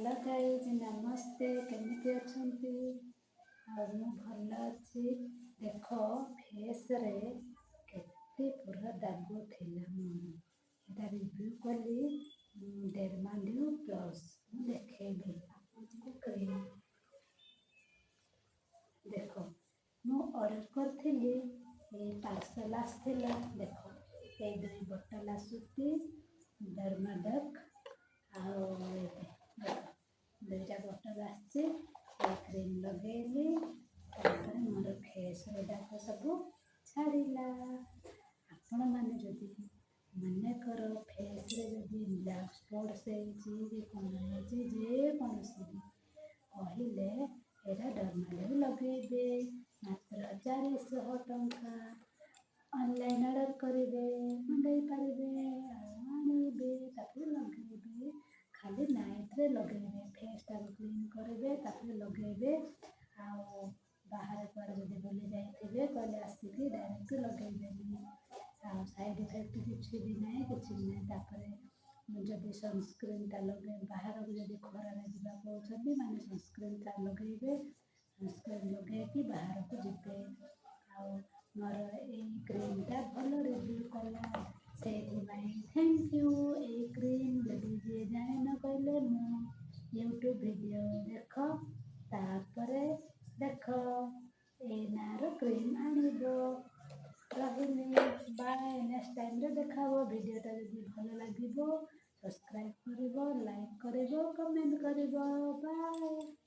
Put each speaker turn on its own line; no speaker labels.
Hello guys, ନମସ୍ତେ। କେମିତି ଅଛନ୍ତି? ଆଉ ମୁଁ ଭଲ ଅଛି। ଦେଖ, ଫେସ୍ରେ କେତେ ପୁରା ଦାଗ ଥିଲା ମୋର। ଏଇଟା ରିଭ୍ୟୁ କଲି ଡେର୍ମାଡ୍ୟୁ ପ୍ଲସ୍। ମୁଁ ଦେଖେଇବି ଆପଣଙ୍କୁ କ୍ରିମ୍। ଦେଖ, ମୁଁ ଅର୍ଡ଼ର କରିଥିଲି, ଏ ପାର୍ସଲ୍ ଆସିଥିଲା। ଦେଖ, ଏଇ ଦୁଇ ବୋଟଲ ଆସୁଛି ଡର୍ମାଡକ୍। ଆଉ ଦେଖ, ଦୁଇଟା ବୋଟଲ ଆସିଛି। ଏଇ କ୍ରିମ୍ ଲଗେଇଲି, ତାପରେ ମୋର ଫେସ୍ର ଦାଗ ସବୁ ଛାଡ଼ିଲା। ଆପଣମାନେ ଯଦି ମନେକର ଫେସ୍ରେ ଯଦି ବ୍ଲାକ୍ ସ୍ପଟ୍ସ ହେଇଛି କି କ'ଣ ହେଇଛି, ଯେକୌଣସି ବି କହିଲେ, ଏଇଟା ଡର୍ମାଡ୍ୟୁ ଲଗେଇବେ। ମାତ୍ର 400 ଟଙ୍କା। ଅନଲାଇନ୍ ଅର୍ଡ଼ର କରିବେ, ମଗାଇ ପାରିବେ ଆଉ ଆଣିବେ, ତାପରେ ଲଗେଇବେ। ଖାଲି ନାଇଟ୍ରେ ଲଗେଇବେ। ଫେସ୍ଟାକୁ କ୍ଲିନ୍ କରିବେ, ତାପରେ ଲଗେଇବେ। ଆଉ ବାହାରେ କୁଆଡ଼େ ଯଦି ବୁଲି ଯାଇଥିବେ କହିଲେ, ଆସିକି ଡାଇରେକ୍ଟ ଲଗେଇବେନି। ଆଉ ସାଇଡ଼୍ ଇଫେକ୍ଟ କିଛି ବି ନାହିଁ, କିଛି ବି ନାହିଁ। ତାପରେ ଯଦି ସନସ୍କ୍ରିନ୍ଟା ଲଗେଇ ବାହାରକୁ ଯଦି ଖରାରେ ଯିବା କହୁଛନ୍ତି, ମାନେ ସନସ୍କ୍ରିନ୍ଟା ଲଗେଇବେ। ସନସ୍କ୍ରିନ୍ ଲଗେଇକି ବାହାରକୁ ଯିବେ। ଆଉ ମୋର ଏଇ କ୍ରିମ୍ଟା ଭଲ ରିଭ୍ୟୁ କଲା, ସେଇଥିପାଇଁ thank you. ଏଇ କ୍ରିମ୍ ଯଦି ଯିଏ ଜାଣିନ କହିଲେ, ମୁଁ ୟୁଟ୍ୟୁବ୍ ଭିଡ଼ିଓ ଦେଖ, ତାପରେ ଦେଖ, ଏଇ ନାଁର କ୍ରିମ୍ ଆଣିବ। ରହିଲି, ବାଏ। ନେକ୍ସଟ ଟାଇମ୍ରେ ଦେଖା ହେବ। ଭିଡ଼ିଓଟା ଯଦି ଭଲ ଲାଗିବ, ସବସ୍କ୍ରାଇବ୍ କରିବ, ଲାଇକ୍ କରିବ, କମେଣ୍ଟ କରିବ। ବାଏ।